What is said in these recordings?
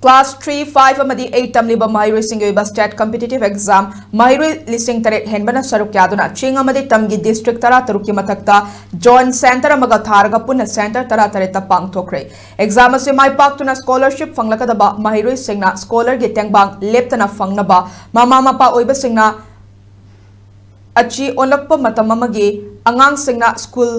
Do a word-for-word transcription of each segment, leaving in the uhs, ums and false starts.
Class three, five ꯑꯃꯗꯤ eight ꯇꯝꯂꯤꯕ ꯃꯍꯩꯔꯣꯏꯁꯤꯡꯒꯤ ꯑꯣꯏꯕ state competitive exam ꯃꯍꯩꯔꯣꯏ ꯂꯤꯁꯤꯡ ꯇꯔꯦꯠ ꯍꯦꯟꯕꯅ ꯁꯔꯨꯛ ꯌꯥꯗꯨꯅ ꯆꯤꯡ ꯑꯃꯗꯤ ꯇꯝꯒꯤ district ꯇꯔꯥ ꯇꯔꯨꯛꯀꯤ ꯃꯊꯛꯇ joint center ꯑꯃꯒ ꯊꯥꯔꯒ ꯄꯨꯟꯅ center ꯇꯔꯥ ꯇꯔꯦꯠꯇ ꯄꯥꯡꯊꯣꯛꯈ꯭ꯔꯦ꯫ Exam ꯑꯁꯤ ꯃꯥꯏ ꯄꯥꯛꯇꯨꯅ scholarship ꯐꯪꯂꯛꯀꯗꯕ ꯃꯍꯩꯔꯣꯏꯁꯤꯡꯅ scholarꯒꯤ ꯇꯦꯡꯕꯥꯡ ꯂꯦꯞꯇꯅ ꯐꯪꯅꯕ ꯃꯃꯥ ꯃꯄꯥ ꯑꯣꯏꯕꯁꯤꯡꯅ ꯑꯆꯤ ꯑꯣꯜꯂꯛꯄ ꯃꯇꯝ ꯑꯃꯒꯤ ꯑꯉꯥꯡꯁꯤꯡꯅ school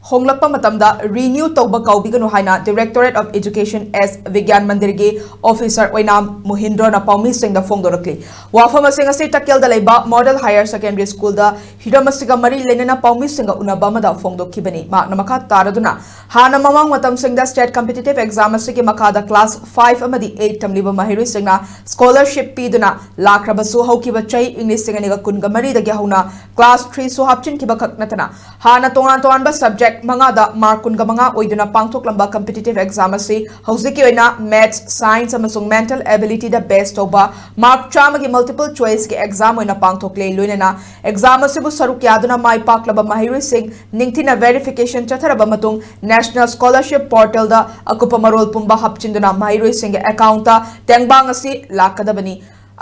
ꯍꯣꯡꯂꯛꯄ ꯃꯇꯝꯗ renew ꯇꯧꯕ ꯀꯥꯎꯕꯤꯒꯅꯨ ꯍꯥꯏꯅ Directorate of Education S ꯕꯤꯒ꯭ꯌꯥꯟ ꯃꯟꯗꯤꯔꯒꯤ officer ꯑꯣꯏꯅꯥꯝ ꯃꯣꯍꯤꯟꯗ꯭ꯔꯣꯅ ꯄꯥꯎꯃꯤꯁꯤꯡꯗ ꯐꯣꯡꯗꯣꯔꯛꯂꯤ꯫ ꯋꯥꯐꯝ ꯑꯁꯤꯡ ꯑꯁꯤ ꯇꯛꯀꯦꯜꯗ ꯂꯩꯕ Model Higher Secondary Schoolꯗ ꯍꯤꯔꯝ ꯑꯁꯤꯒ ꯃꯔꯤ ꯂꯩꯅꯅ ꯄꯥꯎꯃꯤꯁꯤꯡꯒ ꯎꯅꯕ ꯑꯃꯗ ꯐꯣꯡꯗꯣꯛꯈꯤꯕꯅꯤ꯫ ꯃꯍꯥꯛꯅ ꯃꯈꯥ ꯇꯥꯔꯗꯨꯅ, ꯍꯥꯟꯅ ꯃꯃꯥꯡ ꯃꯇꯝꯁꯤꯡꯗ state competitive exam ꯑꯁꯤꯒꯤ ꯃꯈꯥꯗ class five ꯑꯃꯗꯤ eight ꯇꯝꯂꯤꯕ ꯃꯍꯩꯔꯣꯏꯁꯤꯡꯅ scholarship ꯄꯤꯗꯨꯅ ꯂꯥꯛꯈ꯭ꯔꯕꯁꯨ, ꯍꯧꯈꯤꯕ ꯆꯍꯤ ꯏꯪ ꯂꯤꯁꯤꯡ ꯑꯅꯤꯒ ꯀꯨꯟꯒ ꯃꯔꯤꯗꯒꯤ ꯍꯧꯅ class threeꯁꯨ ꯍꯥꯞꯆꯤꯟꯈꯤꯕ ꯈꯛ ꯅꯠꯇꯅ, ꯍꯥꯟꯅ ꯇꯣꯉꯥꯟ ꯇꯣꯉꯥꯟꯕ subject ꯃꯉꯥꯗ mark ꯀꯨꯟꯒ ꯃꯉꯥ ꯑꯣꯏꯗꯨꯅ ꯄꯥꯡꯊꯣꯛꯂꯝꯕ competitive exam ꯑꯁꯤ ꯍꯧꯖꯤꯛꯀꯤ ꯑꯣꯏꯅ maths, science ꯑꯃꯁꯨꯡ mental abilityꯗ base ꯇꯧꯕ mark ꯆꯥꯝꯃꯒꯤ multiple choiceꯀꯤ exam ꯑꯣꯏꯅ ꯄꯥꯡꯊꯣꯛꯂꯦ꯫ ꯂꯣꯏꯅꯅ exam ꯑꯁꯤꯕꯨ ꯁꯔꯨꯛ ꯌꯥꯗꯨꯅ ꯃꯥꯏ ꯄꯥꯛꯂꯕ ꯃꯍꯩꯔꯣꯏꯁꯤꯡ ꯅꯤꯡꯊꯤꯅ verification ꯆꯠꯊꯔꯕ ꯃꯇꯨꯡ, National Scholarship Portalꯗ ꯑꯀꯨꯞꯄ ꯃꯔꯣꯜ ꯄꯨꯝꯕ ꯍꯥꯞꯆꯤꯟꯗꯨꯅ ꯃꯍꯩꯔꯣꯏꯁꯤꯡꯒꯤ accountꯇ ꯇꯦꯡꯕꯥꯡ ꯑꯁꯤ ꯂꯥꯛꯀꯗꯕꯅꯤ꯫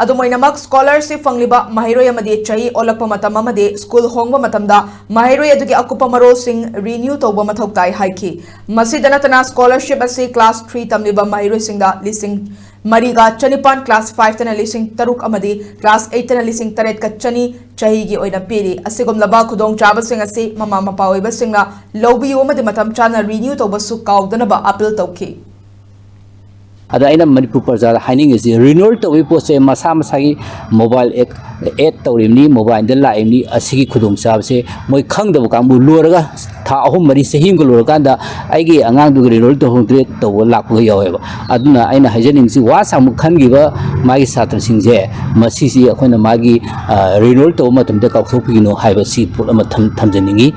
ꯑꯗꯨꯝ ꯑꯣꯏꯅꯃꯛ, scholarship ꯐꯪꯂꯤꯕ ꯃꯍꯩꯔꯣꯏ ꯑꯃꯗꯤ ꯆꯍꯤ ꯑꯣꯜꯂꯛꯄ ꯃꯇꯝ ꯑꯃꯗꯤ school ꯍꯣꯡꯕ ꯃꯇꯝꯗ ꯃꯍꯩꯔꯣꯏ ꯑꯗꯨꯒꯤ ꯑꯀꯨꯞꯄ ꯃꯔꯣꯜꯁꯤꯡ renew ꯇꯧꯕ ꯃꯊꯧ ꯇꯥꯏ ꯍꯥꯏꯈꯤ꯫ ꯃꯁꯤꯗ ꯅꯠꯇꯅ, scholarship ꯑꯁꯤ class three ꯇꯝꯂꯤꯕ ꯃꯍꯩꯔꯣꯏꯁꯤꯡꯗ ꯂꯤꯁꯤꯡ ꯃꯔꯤꯒ ꯆꯅꯤꯄꯥꯟ, class fiveꯇꯅ ꯂꯤꯁꯤꯡ ꯇꯔꯨꯛ ꯑꯃꯗꯤ class eightꯇꯅ ꯂꯤꯁꯤꯡ ꯇꯔꯦꯠꯀ ꯆꯅꯤ ꯆꯍꯤꯒꯤ ꯑꯣꯏꯅ ꯄꯤꯔꯤ꯫ ꯑꯁꯤꯒꯨꯝꯂꯕ ꯈꯨꯗꯣꯡꯆꯥꯕꯁꯤꯡ ꯑꯁꯤ ꯃꯃꯥ ꯃꯄꯥ ꯑꯣꯏꯕꯁꯤꯡꯅ ꯂꯧꯕꯤꯌꯨ ꯑꯃꯗꯤ ꯃꯇꯝ ꯆꯥꯅ renew ꯇꯧꯕꯁꯨ ꯀꯥꯎꯗꯅꯕ appeal ꯇꯧꯈꯤ꯫ ꯑꯗ ꯑꯩꯅ ꯃꯅꯤꯄꯨꯔ ꯄ꯭ꯔꯖꯥꯗ ꯍꯥꯏꯅꯤꯡꯉꯤꯁꯤ, renewal ꯇꯧꯕꯒꯤ ꯄꯣꯠꯁꯦ ꯃꯁꯥ ꯃꯁꯥꯒꯤ mobile app add ꯇꯧꯔꯤꯕꯅꯤ, mobileꯗ ꯂꯥꯛꯏꯕꯅꯤ꯫ ꯑꯁꯤꯒꯤ ꯈꯨꯗꯣꯡꯆꯥꯕꯁꯦ ꯃꯣꯏ ꯈꯪꯗꯕ ꯀꯥꯡꯕꯨ ꯂꯣꯏꯔꯒ ꯊꯥ ꯑꯍꯨꯝ, ꯃꯔꯤ, ꯆꯍꯤ ꯑꯃꯒ ꯂꯣꯏꯔꯀꯥꯟꯗ ꯑꯩꯒꯤ ꯑꯉꯥꯡꯗꯨꯒꯤ renewal ꯇꯧꯍꯧꯗ꯭ꯔꯦ ꯇꯧꯕ ꯂꯥꯛꯄꯒ ꯌꯥꯎꯋꯦꯕ꯫ ꯑꯗꯨꯅ ꯑꯩꯅ ꯍꯥꯏꯖꯅꯤꯡꯉꯤꯁꯤ, ꯋꯥ ꯁꯥꯃꯨꯛ ꯈꯟꯈꯤꯕ ꯃꯥꯒꯤ ꯁꯥꯇ꯭ꯔꯁꯤꯡꯁꯦ, ꯃꯁꯤꯁꯤ ꯑꯩꯈꯣꯏꯅ ꯃꯥꯒꯤ, ꯑ, renewal ꯇꯧꯕ ꯃꯇꯝꯗ ꯀꯥꯎꯊꯣꯛꯄꯤꯒꯅꯨ ꯍꯥꯏꯕꯁꯤ ꯄꯣꯠ ꯑꯃ ꯊꯝ-, ꯊꯝꯖꯅꯤꯡꯉꯤ꯫